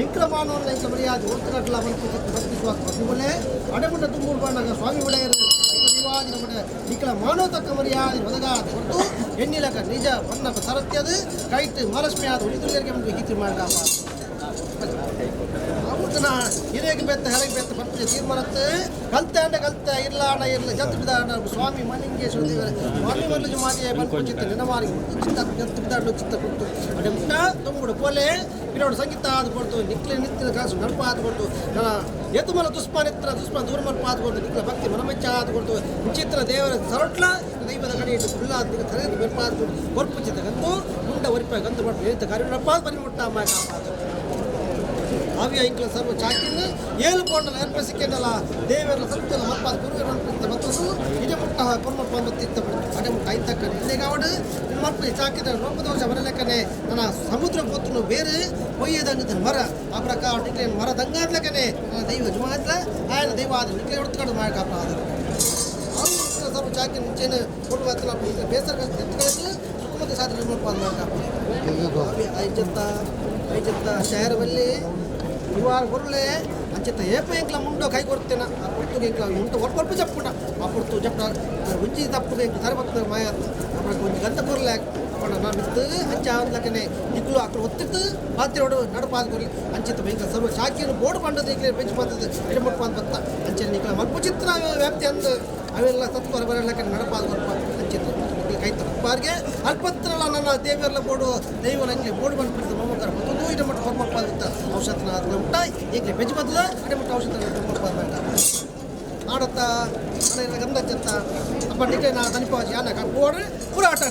ಇಂಕ್ರಮಾನವನ್ನು ಇಂಕ ಮರ್ಯಾದೆ ಒತ್ತುಗಟ್ಟಲ ಬಂತು ಭಕ್ತಿ ವಿಶ್ವಾಸ ಭಕ್ತಿ ಅಡೆಮುಂಡ ತುಂಬೂರು ಬಾಣಗ ಸ್ವಾಮಿ ಒಡೆಯರು ದೈವಾದಿನ ಮಡೆ ನಿಕ್ಕಲ ಮಾನವ ತಕ್ಕ ಮರ್ಯಾದೆ ಒದಗಾದ ಕೊಟ್ಟು ಎಣ್ಣಿಲಕ ನಿಜ ಬಣ್ಣ ಸರತ್ಯದು ಕೈಟ್ ಮಹಾಲಕ್ಷ್ಮಿ ಆದ ಉಳಿದುಳಿಯರಿಗೆ ಒಂದು ಹೀತಿ ಮಾಡ್ದ ಅಮೃತನ ಹಿರಿಯಗೆ ಬೆತ್ತ ಹೆರಗೆ ಬೆತ್ತ ಪರ್ಪುಜ ತೀರ್ಮಾನತ್ತು ಕಲ್ತೆ ಅಂಡ ಕಲ್ತೆ ಇರ್ಲಾಣ ಇರ್ಲ ಜತ್ತು ಬಿದಾಡ ಸ್ವಾಮಿ ಮಣಿಂಗೇಶ್ವರ ದೇವರ ಸ್ವಾಮಿ ಮಲ್ಲಜು ಮಾತೆಯ ಪರ್ಪುಚಿತ್ತ ನಿನಮಾರಿ ಚಿತ್ತ ಜತ್ತು ಬಿದಾಡು ಚಿತ್ತ ಕೊಟ್ಟು ಅಡೆ ಮುಟ್ಟ ತುಂಬುಡು ಪೋಲೆ ಪಿರೋಡು ಸಂಗೀತ ಆದ ಕೊಡ್ತು ನಿಕ್ಲೆ ನಿತ್ಯದ ಕಾಸು ನಡಪ ಆದ ಕೊಡ್ತು ಎತ್ತು ಮಲ ದುಷ್ಮಾನ್ ಎತ್ತರ ದುಷ್ಮಾನ್ ದೂರ ಮಲ್ಪ ಆದ ಕೊಡ್ತು ನಿಕ್ಲ ಭಕ್ತಿ ಮನಮೆಚ್ಚ ಆದ ಕೊಡ್ತು ವಿಚಿತ್ರ ದೇವರ ಸರಟ್ಲ ದೈವದ ಕಡೆ ಇಟ್ಟು ಕುಳ್ಳಾದ ತಲೆದು ಬೆರ್ಪಾದ ಕೊಡ್ತು ಕೊರ್ಪುಚಿತ್ತ ಗಂತು ಮುಂಡ ಒರಿಪ ಗಂತು ಮಾಡ್ತು ಏತ ಕಾರ್ಯ ಬರಿ ಮುಟ್ಟ ಅಮ್ಮ ಕಾಪಾದ ಆವಿಯ ಇಂಕ್ಲ ಸರ್ವ ಚಾಕಿನ ಏಳು ಪೋಂಡಲ ಏರ್ಪಸಿಕೆಂಡಲ ದೇವರ ಸತ್ಯಲ ಮಪ್ಪಾದ ಗುರುವಿನ ಮತ್ತೊಂದು ಇಡೆ ಮುಟ್ಟ ಕೊರ್ಮಪ್ಪ ಮತ್ತಿತ್ತ ಅಡೆ ಮುಟ್ಟ ಐತಕ್ಕನೆ ಇಲ್ಲಿಗಾವಡು ಮಪ್ಪು ಚಾಕಿದ ರೋಪದೋಷ ಬರಲೆಕ್ಕನೆ ನನ್ನ ಸಮುದ್ರ ಪೊತ್ತುನು ಬೇರೆ ಪೊಯ್ಯದಂಗ ಮರ ಆ ಪ್ರಕಾರ ನಿಕ್ಲೆ ಮರ ದಂಗಾದ್ಲಕ್ಕನೆ ನನ್ನ ದೈವ ಜುಮಾದ್ಲ ಆಯನ ದೈವ ಆದ ನಿಕ್ಲೆ ಹೊಡ್ತುಕೊಂಡು ಮಾಡಕಾಪ ಸರ್ವ ಚಾಕಿನ ಮುಂಚೆನೆ ಕೊಟ್ಟು ಬೇಸರ ಎತ್ತುಕೊಂಡು ಸುಖಮತ ಸಾಧನೆ ಮಾಡಕಾಪ ಐಚತ್ತ ಐಚತ್ತ ಶಹರವಲ್ಲಿ ಇವಾಗ ಹೊರಲೆ ಅಂಚಿತ್ತ ಏಪ ಎಂಕ್ಲ ಮುಂಡೋ ಕೈ ಕೊಡ್ತೇನ ಆ ಪೊರ್ತುಗೆ ಎಂಕ್ಲ ಮುಂಟು ಒಲ್ಪ ಜಪ್ಪುಟ ಆ ಪೊರ್ತು ಜಪ್ಪ ಉಂಜಿ ತಪ್ಪು ಎಂಕ್ಲ ತರೆ ಬರ್ತದೆ ಮಾಯ ಅಪ್ಪಡ ಒಂಜಿ ಗಂತ ಕೊರ್ಲೆ ಅಪ್ಪಡ ನಾ ಮಿತ್ತು ಅಂಚ ಆಂದ್ಲಕನೆ ನಿಕ್ಲು ಅಕ್ಕಳು ಒತ್ತಿಟ್ಟು ಪಾತ್ರೆ ನಡುಪಾದ ಕೊರ್ಲಿ ಅಂಚಿತ್ತ ಎಂಕ್ಲ ಸರ್ವ ಶಾಖೆಯನ್ನು ಬೋರ್ಡ್ ಪಂಡದ ಎಂಕ್ಲೆ ಬೆಂಚ್ ಬರ್ತದೆ ಎಡಮುಟ್ಟು ಪಾದ ಬತ್ತ ಅಂಚೆ ನಿಕ್ಲ ಮಲ್ಪ ಚಿತ್ರ ವ್ಯಾಪ್ತಿ ಅಂದ ಅವೆಲ್ಲ ತತ್ವರ ಬರಲಕ್ಕನೆ ನಡಪಾದ ಕೊರ್ಪ ಅಂಚಿತ್ತ ಕೈ ತಪ್ಪಾರ್ಗೆ ಅಲ್ಪತ್ರಲ್ಲ ನನ್ನ ದೇವಿಯರ್ಲ ಬೋರ್ಡು ದೈವ ನಂಗೆ ಬೋರ್ಡ್ ಬಂದ್ಬಿಡ್ತು ಮೊಮ್ಮಕ್ಕರ ಮತ್ತೊಂದು ಇಡ ಮಟ್ಟ ಹೊರಮಪ್ಪ ಅಂತ ಔಷಧನ ಆದ್ಮೇಲೆ ಉಂಟ ಈಗಲೇ ಬೆಜ್ಜು ಬದಲ ಅಡೆ ಮಟ್ಟ ಔಷಧ ಹೊರಮಪ್ಪ ಅಂತ ಆಡತ್ತ ನನ್ನ ಗಂಧ ಚೆತ್ತ ಅಪ್ಪ ನಿಟ್ಟೆ ನಾ ತನಿಪಾಜಿ ಯಾನ ಬೋರ್ಡ್ ಪೂರ ಆಟ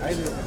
ವಾದ್ಯ.